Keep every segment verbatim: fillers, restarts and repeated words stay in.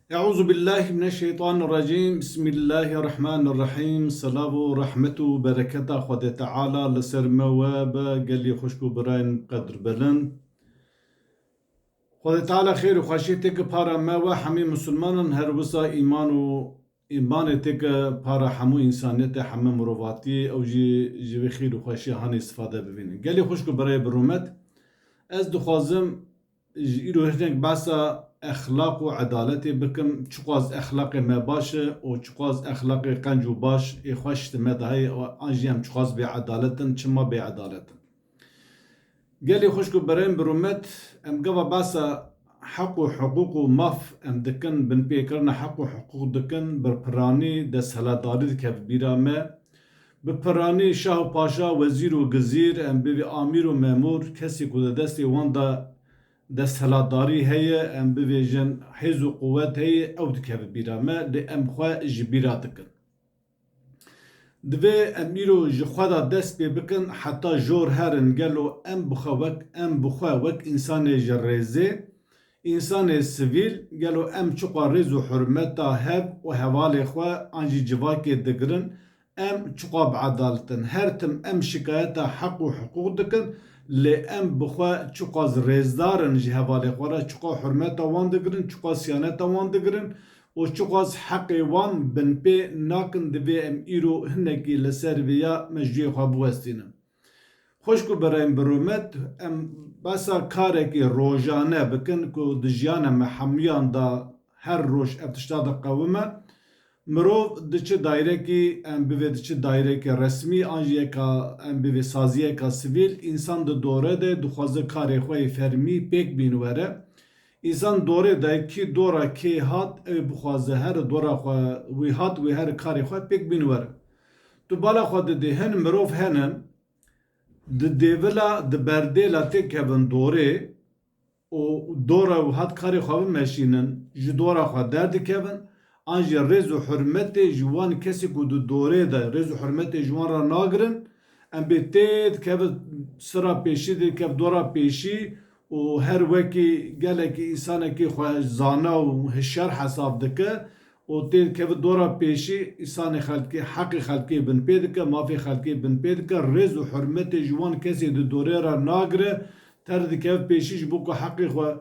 Eûzubillahimineşşeytanirrecîm. Bismillahirrahmanirrahîm. Selav û rehmet û bereketa Xwedê Teala li ser me we be, gelî xwişk û birayên qedrbelin. Xwedê Teala xêr û xweşiyê têke para me we hemî misilmanan, her wisa îman û îmanê têke para hemû însaniyetê, hemû mirovatiyê, ew jî ji vê xêr û xweşiyê hanê îstifade bibînin. Gelî xwişk û birayê bi rûmet, ez dixwazim ji îro hinek behsa exlaq û edaletê bikim. Çiqas exlaqê me baş e û çiqas exlaqê qenc û baş ê xweş di me de heye, an jî em çiqas bêedalet in, çima bêedalet in. Gelê xwişk û berên bi rûmet, em gava behsa heq û hiqûq û maf em dikin, binpêkirina heq û hiqûq dikin, bi piranî desthilatdarî dikeve bîra me. Bi piranî şah û paşa, wezîr û gizîr, em bivê amîr û memûr, kesê ku di destê wan de desthilatdarî heye, em bivêjin hêz û quwet heye, ew dikeve bîra me, lê em xwe ji bîra dikin. Divê em îro ji xwe de dest pê bikin, heta jor herin, gelo em bi xwe wek, em bi xwe wek însanê ji rêzê, însanê sivîl, gelo em çiqas rêz û hurmeta hev û hevalê xwe an jî civakê digirin, em çiqas bi edalet in. Her tim em şikayeta heq û hiqûq dikin, lê em bi xwe çiqas rêzdar in ji hevalê xwe re, çiqas hurmeta wan digirin, çiqas siyaneta wan digirin û çiqas heqê wan binpê nakin. Divê em îro hinekî li ser vêya mejûyê xwe biwestînin. Xwişk û birayên bi rûmet, em behsa karekî rojane bikin ku di jiyana me hemûyan de her roj ev tişta diqewime. Mirov diçe dayrekî, em bivê diçe dayrekê resmî, an jî yeka, em bivê saziyeka sivîl, însan di dore de dixwaze karê xwe yê fermî pêk bîn were. Însan dorê de kî dora kê hat, ew bixwaze here dora xwe wî hat, wî here karê xwe pêk bîn were. Tu bala xwe didê, hin mirov hene, di dêvila, di berdêla têkevin dorê û dora û hat karê xwe bimeşînin, ji dora xwe derdikevin, an jî rêz û hurmetê ji wan kesê ku di dorê de rêz û hurmetê ji wan re nagirin, em bê tê dikeve sira pêşî, dikev dora pêşî û her wekî gelekî însanekî xwe zana û hişyar hesab dike û tê dikeve dora pêşî, însanê xelkê, heqê xelkê binpê dike, mafê xelkê binpê dike, rêz û hurmetê ji wan kesê di dorê re nagire, ter dikeve pêşî ji bo ku heqê xwe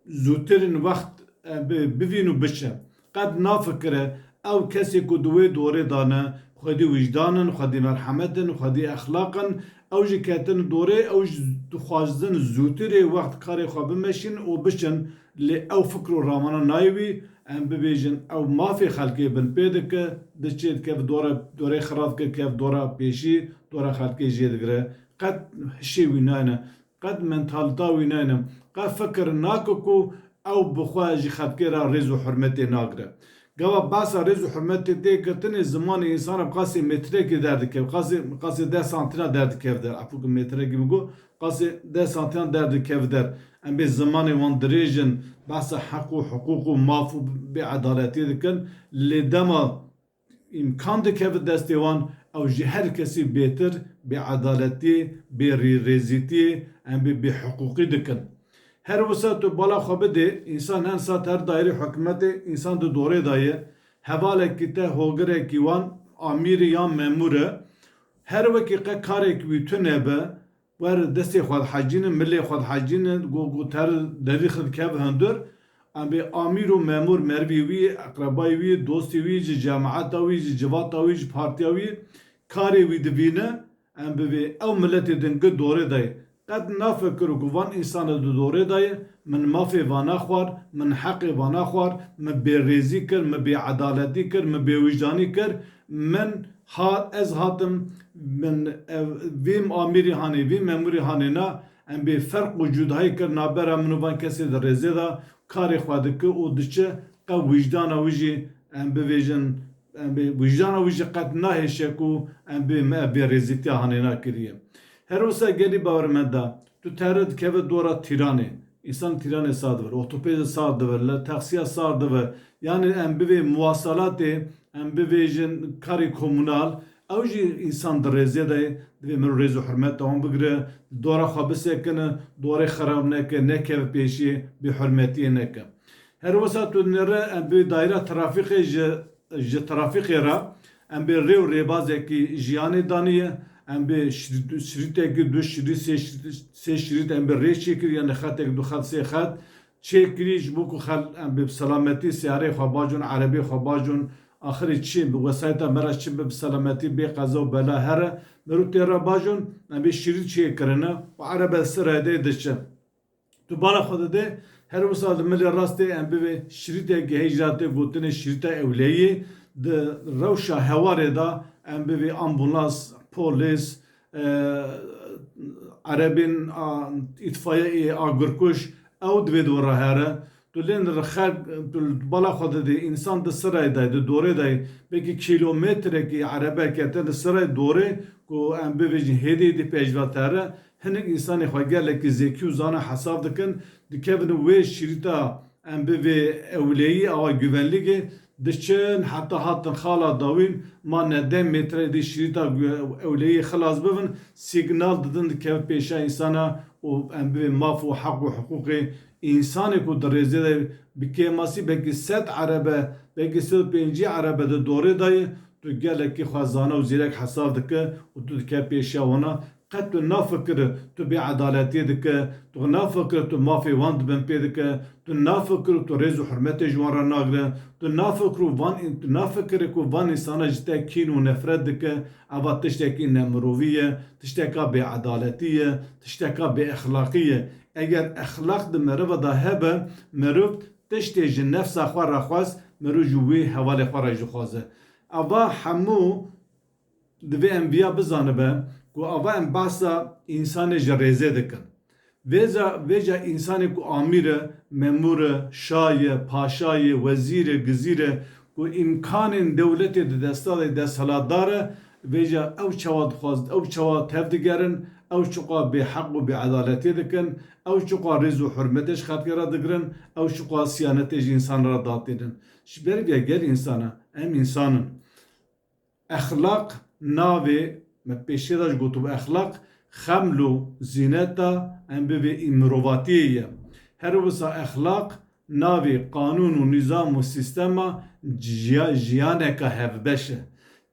zûtirîn wext, e, bi-, bivîn û biçe. Qet nafikire ew kesê ku di wê dorê de ne, xwedî wijdan in, xwedî merhemet in, xwedî exlaq in, ew jî ketin dorê, ew jî dixwazin zûtirê wext karê xwe bimeşîn û biçin, lê ew fikr û ramana nayê wî, em bibêjin, ew mafê xelkê binpê dike, diçe dikeve dora, dorê xirab dike, dikeve dora pêşî, dora xelkê jê digire. Qet hişê wî nayne. Qet mentalita wî nayne. Qet fikir nake ku ew bi xwe ji xelkê re rêz û hurmetê nagire. Gava behsa rêz û hurmetê tê girtinê, zimanê însan re bi qasê metrekê derdikeve, qasê, qasê deh santina derdikeve der. Efû ku metrekî min got, qasê deh santina derdikeve der. Em bê zimanê wan dirêj in, behsa heq û hiqûq û maf û bêedaletiyê dikin. Lê dema îmkan dikeve destê wan, ew ji her kesî bêtir bêedaletiyê, bêrîrêzîtiyê, em bê bêhiqûqî dikin. Her wisa tu bala xwe bidê, însan hin sat her daîrê hikûmetê, însan di dorê de ye, hevalekî te, hogirekî wan, amîrî yan memûr e, her wekî qe karek wî tune be, wer destê xwe dihecînin, milê xwe dihecînin, go, go ter derî xwe dikeve hundir, em bê amîr û memûr merivî wî, eqrebayî wî, dostî wî, ji cemaeta wî, ji civata wî, ji partiya wî karê wî dibîne, em bivê ew miletê din gi dorê de ye. Qet nafikiro ku van însana di dorê de ye, min mafê vana xwar, min heqê vana xwar, min bêrêzî kir, min bêedaletî kir, min bêwijdanî kir, min ha, ez hatim, min ev, vî amîrî hanê, vî memûrî hanê na, em bê ferq û cudahî kir nabera min û van kesê di rêzê de karê xwe dike û diçe, qe wijdana wî jî, em bivêjin, em bê wijdana wî jî qet nahêşe ku em bê me bêrêzîtiya hanê na kiriye. Her wisa gelî bawermenda, tu tere dikeve dora tîranê. Însan tîranê sar dibe, otopêzê sar dibe, li taksiya sar dibe. Yanî em bivê muwasalatê, em bivêjin karê komunal, ew jî însan di rêzê de ye, divê mirov rêz û hurmeta wan bigire, dora xwe bisekine, dorê xirab neke, nekeve pêşiyê, bêhurmetiyê neke. Her wisa tu nêre em bi daîra trafîkê ji, ji trafîkê re em bi rê û rêbazekî jiyanê daniye, em bi şirî-, şirîtekî du şirît, sê şirît, sê şirît em bi rê çêkir, yanî xetek du xet, sê xet çêkirî ji bo ku xel em bi selametî seyarê xwe bacûn, erebê xwe bacûn, axirê çi bi wesayeta me re çi bi selametî bê qeza û bela here, mirov tê re bacûn, em bi şirît çêkirine û erebe sirayê de diçe. Tu bala xwe dide, her wisa di milê rastê em bivê şirîtekê heyî jî tê gotinê şirîta ewleyî, di rewşa hewarê de em bivê ambulans, polîs, e, erebên, a, îtfayeyê, agirkuj, ew divê di we re here. Tu lê nir-, xelk, tu bala xwe didê, însan di sirayê de, di dorê de, belkî kîlometrekî erebe kete di sirayê dorê ku em bivêjin hêdî hêdî pêş ve tere. Hinek însanê xwe gelekî zêkî û zana hesab dikin, dikevin wê şirîta em bivê ewleyî awa güvenlîgê, diçin heta hatin xala dawîn, ma ne deh metre dî şirîta gu-, ewleyî xilas bibin, sîgnal didin dikeve pêşa însana û em bivê maf û heq û hiqûqê însanê ku di rêzê de bi kêmasî belkî sed erebe, belkî sed û pêncî erebe di dorê de ye, tu gelekî xwe zana û zîrek hesab dike û tu dike pêşiya wana. Qet tu nafikire tu bêedaletiyê dike, tu nafikire tu mafê wan di bin pê dike, tu nafikire tu rêz û hurmetê ji wan re nagire, tu nafikire van, tu nafikire ku van însana ji te kîn û nefret dike, eva tiştekî nemirovî ye, tişteka bêedaletî ye, tişteka bêexlaqî ye. Eger exlaq di meriva de hebe, meriv tiştê ji nefsa xwe re xwest, meriv ji wî hevalê xwe re jî dixwaze. Eva hemû divê em viya bizanibe ku ava em behsa însanê ji rêzê dikin. Vêca, vêca însanê ku amîr e, memûr e, şa ye, paşa ye, wezîr e, gizîr e, ku îmkanên dewletê di desta de desthilatdar e, vêca ew çawa dixwaz, ew çawa tevdigerin, ew çiqa bêheq û bêedaletiyê dikin, ew çiqa rêz û hurmetê ji xelkê re digirin, ew çiqa siyanetê ji însan re datînin. Ji ber vê gel însana, em însan in. Exlaq navê, me pêşê de jî gotibû, exlaq xeml û zîneta em bivê î mirovatiyê ye. Her wisa exlaq navê qanûn û nîzam û sîstema jiya-, jiyaneka hevbeş e.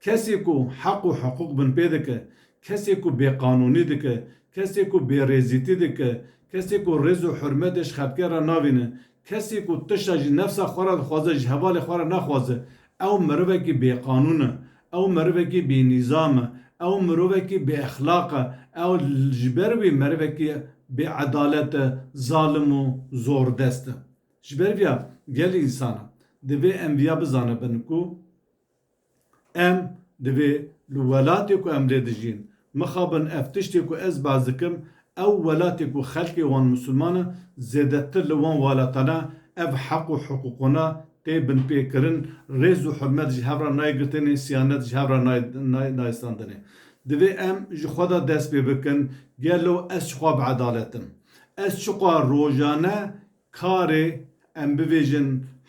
Kesê ku heq û hiqûq bin pê dike, kesê ku bêqanûnî dike, kesê ku bêrêzîtî dike, kesê ku rêz û hurmetê ji xelkê re navîne, kesê ku tişta ji nefsa xwe re dixwaze, ji hevalê xwe re naxwaze, ew merivekî bêqanûn e, ew merivekî bênîzam e, ew mirovekî bêexlaq e, ew ji ber wî merivekî bêedalet e, zalim û zordest e. Ji ber viya gelî însana divê em viya bizanibin ku em divê li welatê ku em lê dijîn, mixabin ev tiştê ku ez behs dikim, ew welatê ku xelkê wan misilman e, zêdetir li wan welatana ev heq û hiqûqana tê binpêkirin, rêz û hurmet ji hev re nayê girtinê, siyanet ji hev re nayê, nayê, nayê standinê. Divê em ji xwe de dest pê bikin, gelo ez çiqas bi edalet im? Ez çiqas rojane karê em bivêjin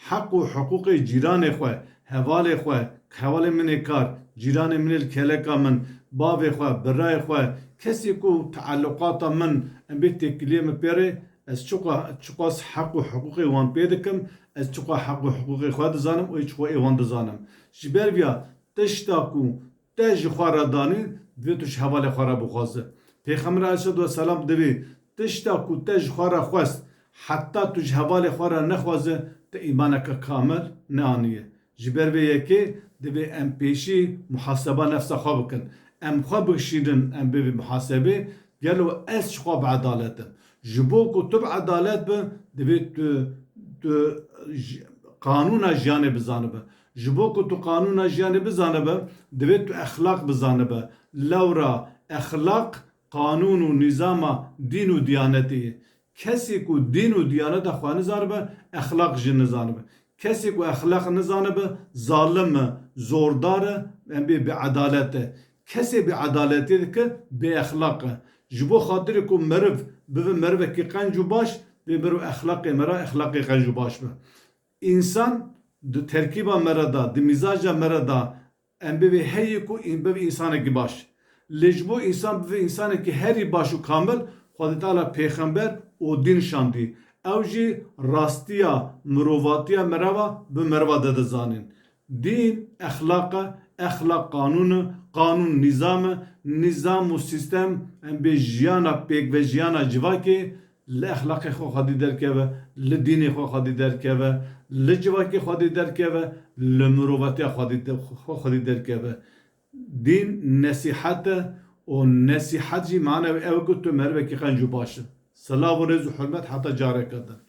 heq û hiqûqê cîranê xwe, hevalê xwe, hevalê min ê kar, cîranê min ê li keleka min, bavê xwe, birayê xwe, kesê ku teelluqata min em bê têkiliyê min pê re, ez çiqa-, çiqas heq û hiqûqê wan pê dikim, ez çiqa heq û hiqûqê xwe dizanim û çiqa ê wan dizanim. Ji ber viya tişta ku te ji xwe re danî, divê tu ji hevalê xwe re bixwaze. Pêxember aleyhisselatu vesselam divê tişta ku te ji xwe re xwest, heta tu ji hevalê xwe re nexwaze, te îmaneke kamil neaniye. Ji ber vê yekê divê em pêşî muhaseba nefsa xwe bikin. Em xwe bikişînin, em bivî muhasebê, gelo ez çiqas bi edalet im? Ji bo ku tu bi edalet bi, divê tu, tu ji-, qanûna jiyanê bizanibe. Ji bo ku tu qanûna jiyanê bizanibe, divê tu exlaq bizanibe. Lewra exlaq qanûn û nîzama dîn û diyanetê ye. Kesê ku dîn û diyaneta xwe nizanibe, exlaq jî nizanibe. Kesê ku exlaq nizanibe, zalim e, zordar e, em bê bêedalet e. Kesê bêedaletiyê dike, bêexlaq e. Ji bo xatirê ku meriv bibe merivekî qenc û baş, vê meriv exlaqê me re exlaqê qenc û baş be. Însan di terkîba me re de, di mîzaca me re de, em bivê heyî ku în-, bibe însanekî baş. Lê ji bo însan bibe însanekî herî baş û kamil, Xwedê Teala pêxember û dîn şandî. Ew jî rastiya mirovatiya mereva bi mereva de dizanîn. Dîn exlaq e, exlaq qanûn e, qanûn nîzam e, nîzam û sîstem em bê jiyana pêk ve jiyana civakê li exlaqê xwe xwedî derkeve, li dînê xwe xwedî derkeve, li civakê xwedî derkeve, li mirovatiya xwedî de-, xwe xwedî derkeve. Dîn nesîhet e û nesîhet jî mane ew e ku tu merivekî qenc û baş e. Silav û rêz û hurmet heta careke din.